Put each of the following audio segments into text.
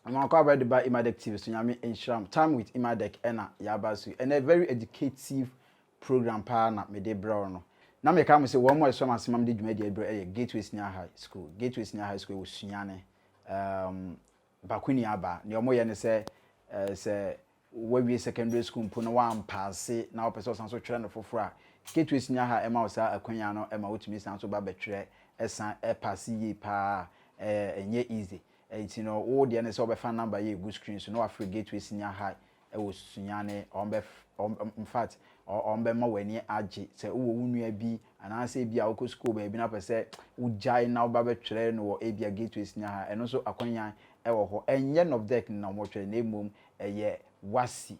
Mmaakɔ aba de ba Imadek TV so. Nyame nhyira mo. Time with Imadek ɛna yɛaba so. Ɛnɛ very educative program paa na mede brɛ wo no. Na meka mo sɛ wɔn mo a ɛsɔ m'ase ma mede dwumadie brɛ ɛyɛ Gateway Senior High School. Gateway Senior High School ɛwɔ Sunyani. Baako ni aba. Nea wɔyɛ ne sɛ sɛ wawie secondary school mpo na wampaase na wopɛ sɛ ɔsan so twerɛ no foforɔ a, Gateway Senior High ɛma wo saa akwanya no ɛma wotumi san so ba bɛtwerɛ ɛsan ɛpaase yie paa. Ɛnyɛ easy. Nti no wo deɛ ne sɛ wobɛfa number yi egu screen so na wafrɛ Gateway Senior High ɛwɔ Sunyani. Ɔn bɛ in fact ɔn bɛma w'ani agye sɛ wowɔ wo nua bi anaasɛ ebi a wokɔ school baabi na wopɛ sɛ wogyae na woba bɛtwerɛ no wɔ ebia Gateway Senior High, ɛno nso akwanya ɛwɔ hɔ. Ɛnyɛ NOVDEC na wɔtwerɛ, na mmom ɛyɛ WASSCE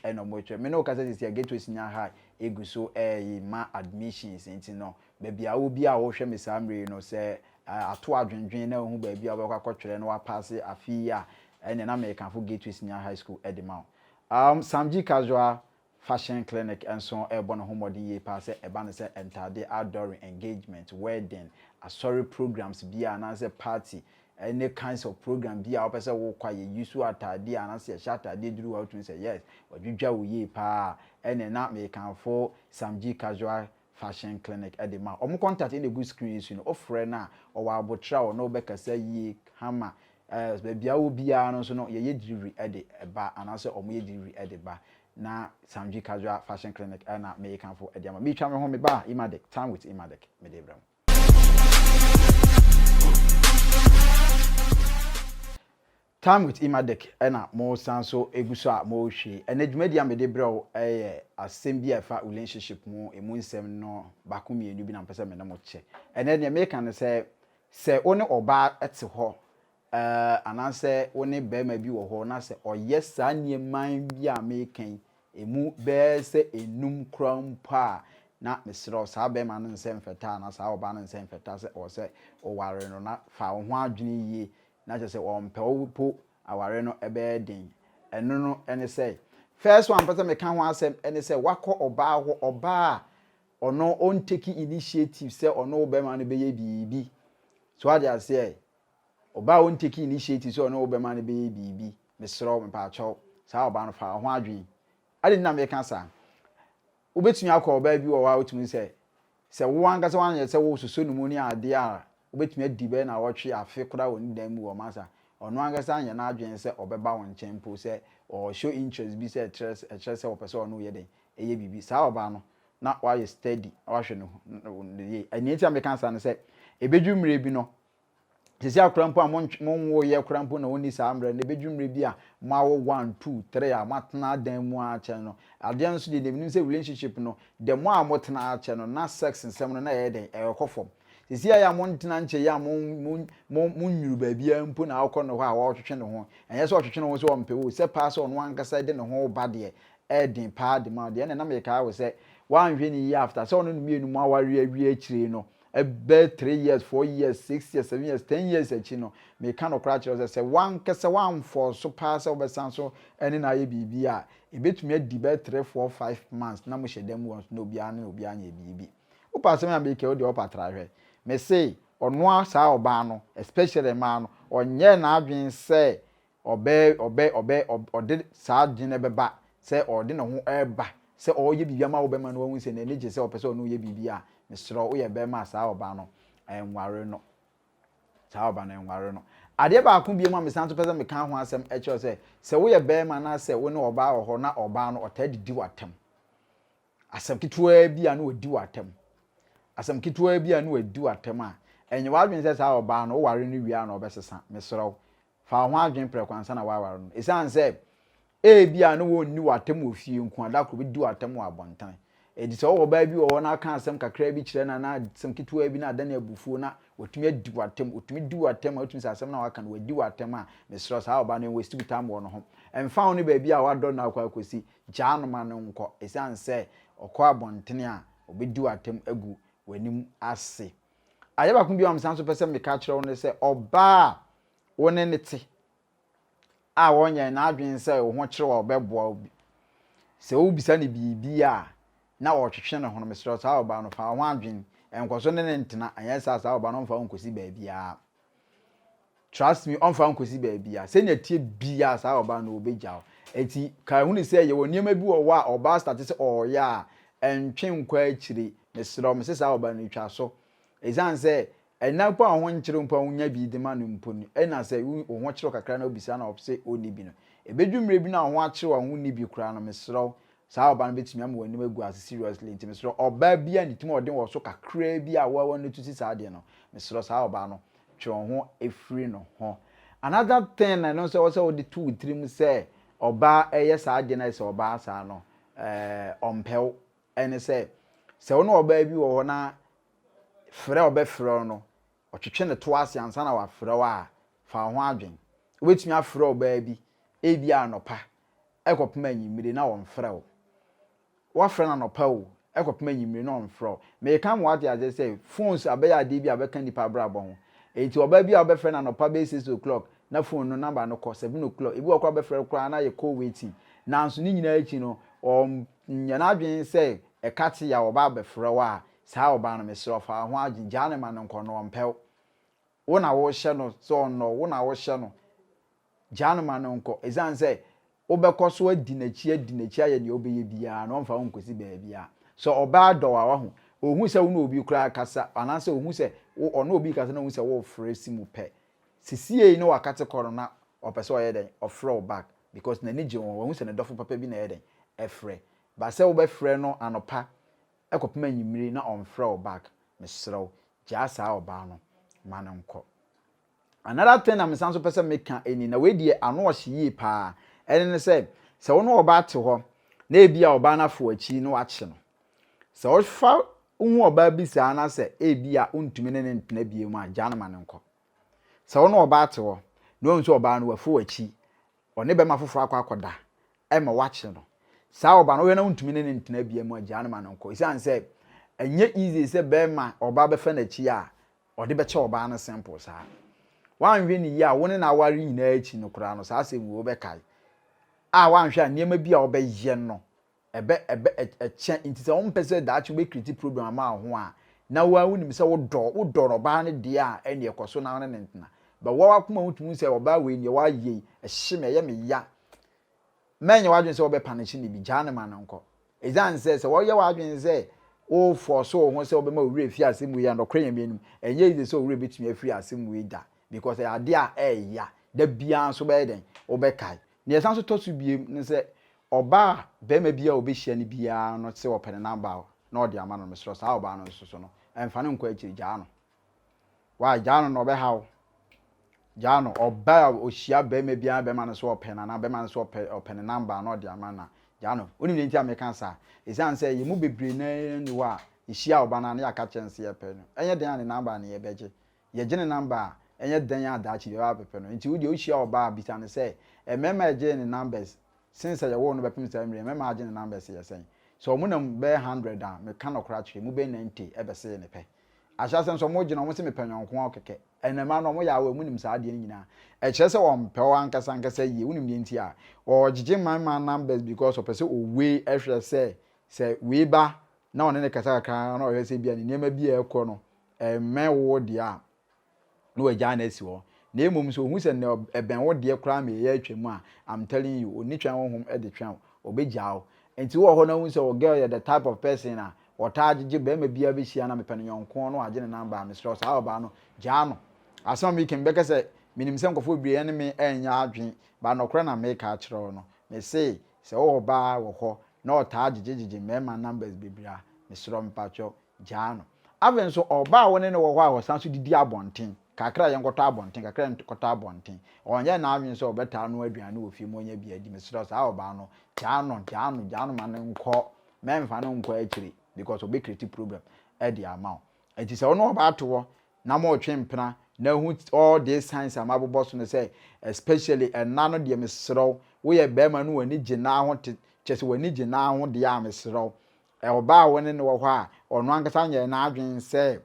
ɛna wɔtwerɛ. Me ne wo kasa sisi a, Gateway Senior High egu so ɛɛyi ma admissions. Nti no baabi a wo bi a wɔhwɛ me saa mmere no, sɛ ato adwendwen na ohu baabi a wɔbɛkɔ akɔtwerɛ na wapaase afe yi a, ɛnna na mɛkanfo Gateway Senior High School ɛde ma wo. Samg Casual Fashion Clinic nso ɛrebɔ ne ho mmɔden yie paa sɛ ɛba no sɛ ntade outdooring, engagement, wedding, asɔre programs bi a anaasɛ party ɛne kinds of program bi a wɔpɛ sɛ wɔkɔ a yɛyi so ataadeɛ anaasɛ yɛhyɛ ataadeɛ duru hɔ a, wotumi sɛ yes, wɔadwidwa wo yie paa. Ɛnna na mɛkanfo Samg Casual Fashion Clinic ɛde ma ɔmo. Contact ɛna egu screen so no. Ɔfrɛ no a, ɔwɔ abotire a ɔno bɛkasa yie hama. Baabi a wɔ biara no nso no, yɛyɛ delivery ɛde ɛba anaasɛ ɔmo yɛ delivery ɛde ba. Na Samg Casual Fashion Clinic ɛna mɛkanfo ɛde ama. Metwa me ho me ba Imadek, Time with Imadek, mede brɛ mo. Time with Imadek ɛna mo san so egu so a mo hwɛ. Ɛnɛ dwumadi a mede brɛ wo ɛyɛ asɛm bi a ɛfa relationship mu, emu nsɛm no baako mmienu bi na mpɛ sɛ me ne mo kyɛ. Ɛnɛ deɛ meka no sɛ wo ne ɔbaa te hɔ anaasɛ wo ne barima bi wɔ hɔ na sɛ ɔyɛ saa nneɛma bi a meka yi emu bɛyɛ sɛ enum koraa mpo a, na mesrɛ wo, saa barima no nsɛ mfɛta anaa saa ɔbaa no nsɛ mfɛta sɛ ɔwɔ sɛ ɔware no, na fa wo ho adwene yie na kyerɛ sɛ ɔmpɛ wo po, aware no ɛbɛyɛ den. Ɛno no ɛne sɛ first one pɛ sɛ meka ho asɛm ɛne sɛ wakɔ ɔbaa hɔ, ɔbaa a ɔno ɔntake initiative sɛ ɔno wo bɛrima no bɛyɛ biribi so. Ade aseɛ, ɔbaa a ɔntake initiative sɛ ɔno wo bɛrima no bɛyɛ biribi, mesrɛ wo, mepaakyɛw, saa ɔbaa no, fa ho adwene ade. Na meka saa, wobɛtumi akɔ ɔbaa bi wɔ hɔ a wotumi sɛ wo ankasa wanyɛ sɛ wososo ne mu ne adeɛ a, wobɛtumi adi bɛyɛ na wɔtwe afe koraa wɔ ne dan mu wɔ masa, ɔno ankasa anyɛ n'adwene sɛ ɔbɛba wo nkyɛn mpo sɛ ɔshow interest bi sɛ ɛkyerɛ sɛ ɔpɛ sɛ ɔno yɛ den ɛyɛ biribi. Saa ɔbaa no, na wayɛ steady na wahwɛ ne yie. Ɛnea nti a meka saa no sɛ ebedwu mmerɛ bi no, sisi akora mpo a monwo yɛ kora mpo na wɔnni saa mmerɛ no, ebedwu mmerɛ bi a moawo one, two, three a moatena adan mu akyɛ no, adeɛ nso deɛ ebinom sɛ relationship no, the more a motena akyɛ no, na sex nsɛm no na ɛyɛ den ɛrekɔ fam. Sisi a yɛ a montena nkyɛn yi a mo nwuru baabiara mpo na akɔ ne hɔ a wɔretwetwe ne ho, ɛnyɛ sɛ ɔtwetwe ne ho sɛ ɔmpɛ o, sɛ paa sɛ ɔno ankasa de ne ho ba deɛ, ɛɛden paa de ma deɛ. Ɛna nam yɛ kaa wɔ sɛ wanhwɛ ne yie, after sɛ ɔno ne mmienu mu aware awie akyire no, ɛbɛ 3 years, 4 years, 6 years, 7 years, 10 years akyi no, meka no koraa kyerɛ sɛ wankasa wamfɔ so paa sɛ wobɛsan so ɛne na ayɛ biribi a, ebetumi adi bɛyɛ 3, 4, 5 months na mo hyɛ dan mu wɔ na obiara ne obiara nyɛ biribi. Wopɛ asɛm a meka, wo deɛ wɔpa tra hwɛ. Mese ɔnoa saa ɔbaa no, especially mmaa no, ɔnyɛ n'adwene sɛ ɔbɛ ɔde saa adwene bɛba sɛ ɔde ne ho ɛreba sɛ ɔreyɛ biribi ama wo bɛrima no, wahu sɛ n'ani gye sɛ ɔpɛ sɛ ɔno yɛ biribi a, mesrɛ, woyɛ bɛrima a, saa ɔbaa no ɛnware no. Saa ɔbaa no, ɛnware no. Adeɛ baako bi mu a mesan so pɛ sɛ meka ho asɛm ɛkyerɛ sɛ woyɛ bɛrima na sɛ wo ne ɔbaa wɔ hɔ na ɔbaa no ɔtaa didi w'atɛm, asɛm ketewa bi a na wadi w'atɛm, asɛm ketewa bi a na wadi w'atɛm a, ɛnyɛ w'adwene sɛ saa ɔbaa no woware no wie a na ɔbɛsesa. Mesrɛ wo, fa wo ho adwene prɛko ansa na woaware no, ɛsiane sɛ ebi a na wɔnni w'atɛm wɔ fie nko a, da koro bɛdi w'atɛm wɔ abɔnten. Ɛdi sɛ wɔwɔ ɔbaa bi wɔ hɔ na aka asɛm kakra bi kyerɛ no na asɛm ketewa bi na adane abufuo na wɔtumi adi w'atɛm, wɔtumi di w'atɛm a wotumi sɛ asɛm na waka no wɔadi w'atɛm a, mesrɛ, saa ɔbaa no, waste time wɔ no ho. Ɛmfa wo ne baabi a wadɔ no akɔ akɔsi, gyaa no ma no nkɔ, ɛsiane sɛ ɔkɔ abɔntene a, ɔbɛdi w'atɛm agu w'anim ase. Adeɛ baako bi a mesan so pɛ sɛ meka kyerɛ wo ne sɛ ɔbaa a wo ne ne te a wɔnyɛ n'adwene sɛ wo ho kyerɛ a ɔbɛboa wo bi, sɛ wobisa ne biribi a na ɔtwetwe ne ho no, mesrɛ, saa ɔbaa no, fa wo ho adwene, ɛnkɔ so ne ne ntena. Ɛnyɛ saa, saa ɔbaa no ɔmfa wo nkɔsi baabiara. Trust me, ɔmfa wo nkɔsi baabiara. Sɛnea ɛteɛ biara saa ɔbaa no ɔbɛgya wo. Enti kae hunu sɛ yɛwɔ nneɛma bi wɔ hɔ a ɔbaa starte sɛ ɔreyɛ a, ɛntwe nkɔ akyire. Mesrɛ wo, mese saa ɔbaa no twa so. Ɛsiane sɛ ɛnna mpo a wo ho nkyere wo mpo a wonya bi de ma no mpo no, ɛna sɛ wo ho kyere wo kakra na wobisa no a ɔse ɔnni bi no, ɛbɛdu mmerɛ bi no a wo ho akyere wo a wonni bi koraa no, mesrɛ wo, saa ɔbaa no bɛtumi ama w'anim agu ase seriously. Nti mesrɛ wo, ɔbaa bi a ne tirim ɔden wɔ so kakraa bi a wo notice saa adeɛ no, mesrɛ wo, saa ɔbaa no, twe wo ho firi no ho. Another thing na ɛno nso ɛwɔ sɛ wode to wo tirim sɛ ɔbaa ɛyɛ saa adeɛ no ayɛ sɛ ɔbaa saa no, ɛɛ ɔmpɛ wo, ɛne sɛ, sɛ wo ne ɔbaa bi wɔ hɔ na frɛ a ɔbɛfrɛ wo no, ɔtwetwe ne to ase ansa na wafrɛ wo a, fa wo ho adwen. Wobɛtumi afrɛ ɔbaa bi, ebia anɔpa, ɛkɔpem anwummere na ɔmfrɛ wo. Woafrɛ no anɔpa o, ɛkɔpem anwummere na ɔmfrɛ wo. Mereka ama woate aseɛ sɛ, phones abɛyɛ adeɛ bi a abɛka nnipa abrabɔ ho. Enti ɔbaa bi a wobɛfrɛ no anɔpa bɛyɛ 6 o'clock na phone no number no kɔ 7 o'clock, ebi wɔ hɔ koraa wobɛfrɛ no koraa na ayɛ call waiting. Nanso ne nyinaa akyi no, ɔnyɛ n'adwene sɛ ɛka te a ɔba abɛfrɛ wo a, saa ɔbaa no mesrɛ wo fa wo ho adwene, gyaa no ma no nkɔ no ɔmpɛ wo. Wo na wohyɛ no sɛ ɔnnɔ wo, wo na wohyɛ no. Gyaa no ma no nkɔ. Esiane sɛ wobɛkɔ so adi n'akyi adi n'akyi ayɛ nea wobɛyɛ biara no, ɔmfa wo nkɔsi baabiara. Sɛ ɔbaa dɔ wo a, wahu, ɔhu sɛ wo ne obi koraa rekasa anaasɛ ɔhu sɛ wo ɔne obi rekasa na ɔhu sɛ worefrɛ si mu pɛ, sesiei na wakate kɔ no na ɔpɛ sɛ ɔyɛ dɛn? Ɔfrɛ wo back because n'ani gye wo ho, wahu sɛ ne dɔfo papa bi na ɛyɛ dɛn? Ɛfrɛ. But sɛ wobɛfrɛ no anɔpa kɔpem anwummere na ɔmfrɛ wo back, mesrɛ wo, gyaa saa ɔbaa no ma no nkɔ. Another thing a mesan nso pɛ sɛ meka ni, na wei deɛ ano ɔhye yie paa, ɛne ne sɛ, sɛ wo ne ɔbaa te hɔ na ebi a ɔbaa no afo akyi na wakye no, sɛ wofa wohu ɔbaa bi saa na sɛ ebi a wontumi ne no ntena bio mu a, gyaa no ma no nkɔ. Sɛ wo ne ɔbaa te hɔ na woahu sɛ ɔbaa no wafo akyi, ɔne bɛrima foforɔ akɔ akɔda ma wakye no, saa ɔbaa no wohwɛ na wontumi ne no ntena bio mu a, gyaa no ma no nkɔ. Esiane sɛ ɛnyɛ easy sɛ bɛrima ɔbaa bɛfa n'akyi a ɔde bɛkyɛ ɔbaa no simple saa. Woanhwɛ no yie a, wo ne no aware nyinaa akyi no koraa no, saa asɛm wei wobɛkae. A woanhwɛ a nneɛma bi a wobɛyɛ no, ɛbɛ ɛbɛ ɛkyɛ. Nti sɛ wompɛ sɛ daakye wobɛ create problem ama wo ho a, na wo ara wonim sɛ wodɔ wodɔ ɔbaa no deɛ a, ɛnneɛ kɔ so na wo ne no ntena. But wo ara w'akoma wotumi hu sɛ ɔbaa wei deɛ wayɛ yi, ɛhye me, ɛyɛ me ya. Mɛnyɛ w'adwene sɛ wobɛ punish no bi, gyaa no ma no nkɔ. Ɛsiane sɛ, sɛ wɔyɛ w'adwene sɛ wo force wo ho sɛ wobɛma wo werɛ afi asɛm wei a, nɔkorɛ Nyame anim, ɛnyɛ easy sɛ wo werɛ bɛtumi afiri asɛm wei da because ɛyɛ adeɛ a ɛɛya. Da biara nso wobɛyɛ dɛn? Wobɛkae. Nea ɛsan nso tɔ so biom ne sɛ, ɔbaa a barima biara a ɔbɛhyia no biara no sɛ ɔpɛ ne number na ɔde ama no no, mesrɛ wo saa ɔbaa no nso so no, ɛmfa no nkɔ akyiri, gyaa no. Why? Gyaa no na ɔbɛha wo. Gyaa no. Ɔbaa a ɔhyia barima biara barima no so ɔpɛ no anaa barima no so ɔpɛ ɔpɛ ne number na ɔde ama no a, gyaa no. Wonim deɛ nti a meka saa? Ɛsiane sɛ yɛn mu bebree no ara nni hɔ a yɛhyia ɔba no a na yɛaka kyerɛ no sɛ yɛpɛ no. Ɛnyɛ dɛn a ne number no yɛbɛgye. Yɛgye ne number a, ɛnyɛ dɛn a daakye yɛbɛba abɛpɛ no. Nti wo deɛ wohyia ɔbaa a bisa no sɛ, mmarima a ɛgyee ne numbers since sɛ yɛwoo no bɛpem saa mmerɛ yi, mmarima a agye ne numbers yɛ sɛn? Sɛ wɔn nam bɛyɛ 100 a, meka nɔkorɛ akyerɛ mu bɛyɛ 90 ɛbɛsee ne pɛ. Ahyɛaseɛ nso wɔn gyina wɔn se mepɛ nyɔnko ara kɛkɛ. Ɛnna mmaa no wɔn yɛ aware wɔn nim saa adeɛ no nyinaa. Ɛkyerɛ sɛ wɔmpɛ wo ankasa ankasa yie. Wonim deɛ nti a? Ɔregyegye mmarima numbers because ɔpɛ sɛ ɔwei hwɛ sɛ sɛ wei ba na ɔne no kasa kakra na ɔhwɛ sɛ ebia ne nneɛma bi a ɛrekɔ no ɛmmɛn wo deɛ a na wagyaa no asi hɔ. Na mmom sɛ ɔhu sɛ nea ɛbɛn wo deɛ koraa ma ɛyɛ atwa mu a, I'm telling you, ɔnni twɛn honhom de twɛn wo, ɔbɛgyaa wo. Nti wowɔ hɔ na wohu sɛ wo girl yɛ the type of person a ɔtaa gyegye barima biara bɛhyia na mepɛ no yɔnko na wagye ne number a, mesrɛ wo saa ɔbaa no, gyaa no. Asɛm a mereka yi, mebɛka sɛ menim sɛ nkurɔfoɔ bebree ne me ɛnyɛ adwene, but nɔkorɛ na mereka akyerɛ wo no. Mese sɛ wowɔ ɔbaa wɔ hɔ na ɔtaa gyegyegyegye mmarima numbers bebree a, mesrɛ wo mepakyɛw, gyaa no. Afei nso, ɔbaa a wo ne no wɔ hɔ a ɔsan nso didi abɔnten, kakra a yɛnkɔtɔ abɔnten, kakra a yɛnkɔtɔ abɔnten, ɔnyɛ n'adwene sɛ ɔbɛtaa noa aduane wɔ fie ma ɔnya bi adi, mesrɛ wo, saa ɔbaa no, gyaa no, gyaa no, gyaa no ma no nkɔ, mɛmfa no nkɔ akyire because ɔbɛ create problem de ama wo. Nti sɛ wo ne ɔbaa te hɔ na moretwe mpena na hu all these signs a mabobɔ so no sɛ, especially ɛnna no deɛ mesrɛ wo, woyɛ barima no w'ani gye naa ho te, kyerɛ sɛ w'ani gye naa ho deɛ a mesrɛ wo, Ɔbaa a wo ne no wɔ hɔ a, ɔno ankasa nyɛɛ n'adwene sɛ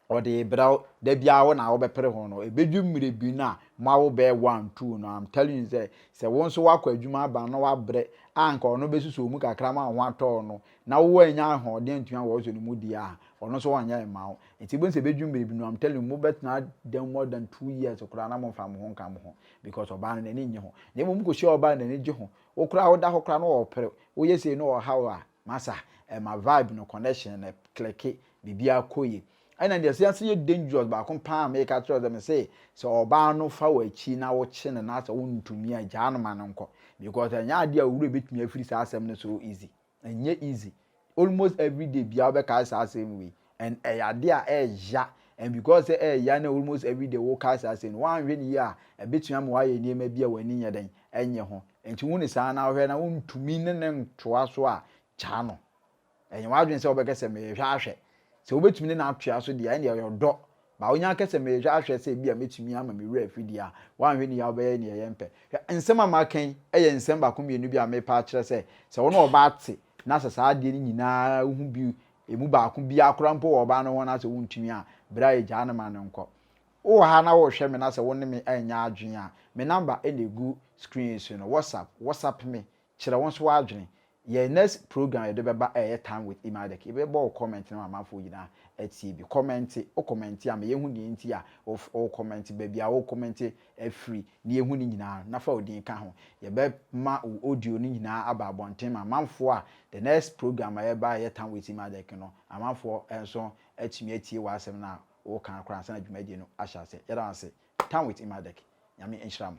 ɔde rebrɛ wo, da biara wo na wobɛpere ho no, ɛbɛdu mmerɛ bi no a, Moawo bɛyɛ one, two no, I'm telling you sɛ, sɛ wo nso woakɔ adwuma aba na woabrɛ a anka ɔno bɛsusu wo mu kakra ma wo ho atɔ wo no, na wo annya ahoɔden antumi anwɔwosɔ ne mu deɛ a, ɔno nso ɔnyɛ mma wo. Nti wobɛhu sɛ ɛbɛduru mmerɛ bi no, I'm telling you, mobɛtena dan more than 2 years koraa na momfa mo ho nka mo ho because ɔbaa no n'ani nnye ho. Na mmom wokɔhyia ɔbaa a n'ani gye ho, wo koraa woda hɔ koraa na ɔrepere, woyɛ sei na ɔhaw a, masa, ɛma vibe no, connection no click, biribiara kɔ yie. Ɛna deɛ ɛsɛ sɛ yɛ dangerous baako paa a meka kyerɛ wo sɛ mese sɛ ɔbaa no fa w'akyi na wokye no na sɛ wontumi a, gyaa no ma no nkɔ because ɛnyɛ adeɛ a owura bɛtumi afiri saa asɛm no so easy. Ɛnyɛ easy. Almost every day biara wobɛkae saa asɛm wei and ɛyɛ adeɛ a ɛɛya and because sɛ ɛɛya na almost every day wokae saa asɛm no, woanhwɛ no yie a, ɛbɛtumi ama woayɛ nneɛma bi a w'ani nyɛ dɛn ɛnyɛ ho. Nti wohu no saa na wohwɛ na wontumi ne no ntoa so a, gyaa no. Ɛnyɛ w'adwene sɛ wobɛka sɛ merehwɛ ahwɛ. Sɛ wobɛtumi ne no atoa so deɛ a, ɛnneɛ ɛyɛ ɔdɔ. But wonya ka sɛ merehwɛ ahwɛ sɛ ebia mɛtumi ama me werɛ afi deɛ a, woanhwɛ no yie a wobɛyɛ deɛ yɛmpɛ. Hwɛ, nsɛm a maka yi yɛ nsɛm baako mmienu bi a merepa akyerɛ sɛ, sɛ wo ne ɔbaa te na sɛ saa adeɛ no nyinaa wohu bi, ɛmu baako biara koraa mpo wɔ ɔbaa no ho na sɛ wontumi a, berɛ a gyaa no ma no nkɔ. Wowɔ ha na worehwɛ me na sɛ wo ne me annya adwene a, me number na ɛgu screen yi so no, WhatsApp, WhatsApp me, kyerɛ wo nso w'adwene. Yɛn next program a yɛde bɛba ɛyɛ Time with Imadek. Yɛbɛbɔ wo comment no ma amanfoɔ nyinaa atie bi. Comment, wo comment a ma yɛnhu deɛ nti a wo comment, baabi a wo comment afiri na yɛhu ne nyinaa na fa wo din ka ho. Yɛbɛma wo audio no nyinaa aba abɔnten ma amanfoɔ a the next program a yɛba a ɛyɛ Time with Imadek no, amanfoɔ nso atumi atie w'asɛm no a woka koraa ansa na dwumadie no ahyɛ aseɛ. Yɛda wo ase. Time with Imadek. Nyame nhyira mo.